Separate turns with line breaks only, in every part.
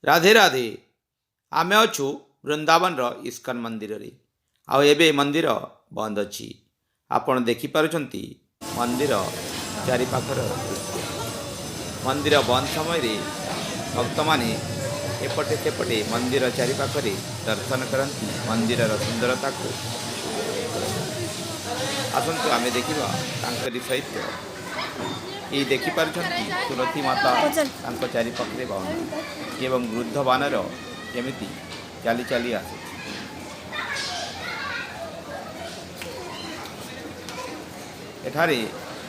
ରାଧେ ରାଧେ। ଆମେ ଅଛୁ ବୃନ୍ଦାବନର ଇସ୍କନ ମନ୍ଦିରରେ ଆଉ ଏବେ ମନ୍ଦିର ବନ୍ଦ ଅଛି। ଆପଣ ଦେଖିପାରୁଛନ୍ତି ମନ୍ଦିର ଚାରିପାଖର ଦୃଶ୍ୟ। ମନ୍ଦିର ବନ୍ଦ ସମୟରେ ଭକ୍ତମାନେ ଏପଟେ ସେପଟେ ମନ୍ଦିର ଚାରିପାଖରେ ଦର୍ଶନ କରନ୍ତି, ମନ୍ଦିରର ସୁନ୍ଦରତାକୁ ଉପଭୋଗ କରନ୍ତି। ଆସନ୍ତୁ ଆମେ ଦେଖିବା ତାଙ୍କରି ସହିତ। ଏଇ ଦେଖିପାରୁଛନ୍ତି ତୁଳସୀ ମାତା ତାଙ୍କ ଚାରିପାଖରେ ବାଉନ୍ତି ଏବଂ ବୃଦ୍ଧ ବାନର କେମିତି ଚାଲି ଚାଲି ଆସୁଛି। ଏଠାରେ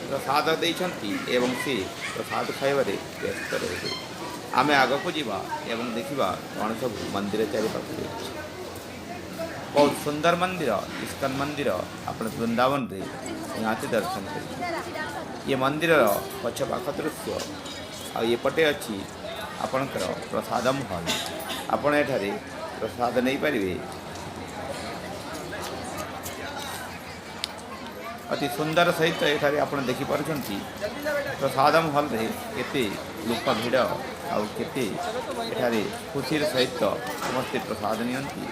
ପ୍ରସାଦ ଦେଇଛନ୍ତି ଏବଂ ସେ ପ୍ରସାଦ ଖାଇବାରେ ବ୍ୟସ୍ତ ରହିବେ। ଆମେ ଆଗକୁ ଯିବା ଏବଂ ଦେଖିବା କ'ଣ ସବୁ ମନ୍ଦିର ଚାରିପାଖରେ ଅଛି। ବହୁତ ସୁନ୍ଦର ମନ୍ଦିର, ଇସ୍କନ ମନ୍ଦିର। ଆପଣ ବୃନ୍ଦାବନରେ ନିହାତି ଦର୍ଶନ କରିବେ। ଇଏ ମନ୍ଦିରର ପଛ ପାଖ ଦୃଶ୍ୟ ଆଉ ଏପଟେ ଅଛି ଆପଣଙ୍କର ପ୍ରସାଦମ ହଲ୍। ଆପଣ ଏଠାରେ ପ୍ରସାଦ ନେଇପାରିବେ। ଅତି ସୁନ୍ଦର ସହିତ ଏଠାରେ ଆପଣ ଦେଖିପାରୁଛନ୍ତି ପ୍ରସାଦମ ହଲ୍ରେ କେତେ ଲୋକ ଭିଡ଼ ଆଉ କେତେ ଏଠାରେ ଖୁସିର ସହିତ ସମସ୍ତେ ପ୍ରସାଦ ନିଅନ୍ତି।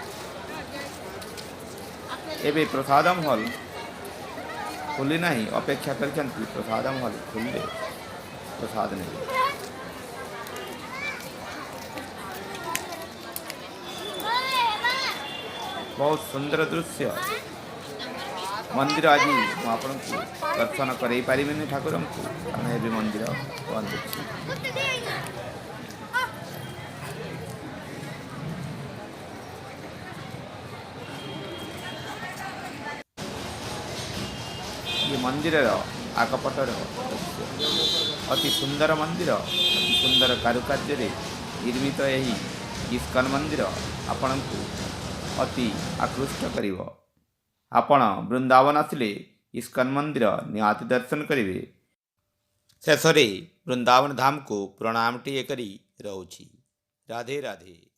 ଏବେ ପ୍ରସାଦମ ହଲ୍ ଖୋଲି ନାହିଁ, ଅପେକ୍ଷା କରିଛନ୍ତି। ପ୍ରସାଦମ ହଲ୍ ଖୋଲିଲେ ପ୍ରସାଦ ନେବେ। ବହୁତ ସୁନ୍ଦର ଦୃଶ୍ୟ ମନ୍ଦିର। ଆଜି ମୁଁ ଆପଣଙ୍କୁ ଦର୍ଶନ କରେଇ ପାରିବିନି ଠାକୁରଙ୍କୁ, କାରଣ ଏବେ ମନ୍ଦିର ବନ୍ଦ ଅଛି। ଇଏ ମନ୍ଦିରର ଆଗପଟର ଦୃଶ୍ୟ। ଅତି ସୁନ୍ଦର ମନ୍ଦିର, ଅତି ସୁନ୍ଦର କାରୁକାର୍ଯ୍ୟରେ ନିର୍ମିତ ଏହି ଇସ୍କନ ମନ୍ଦିର ଆପଣଙ୍କୁ ଅତି ଆକୃଷ୍ଟ କରିବ। ଆପଣ ବୃନ୍ଦାବନ ଆସିଲେ ଇସ୍କନ ମନ୍ଦିର ନିହାତି ଦର୍ଶନ କରିବେ। ଶେଷରେ ବୃନ୍ଦାବନ ଧାମକୁ ପ୍ରଣାମଟିଏ କରି ରହୁଛି। ରାଧେ ରାଧେ।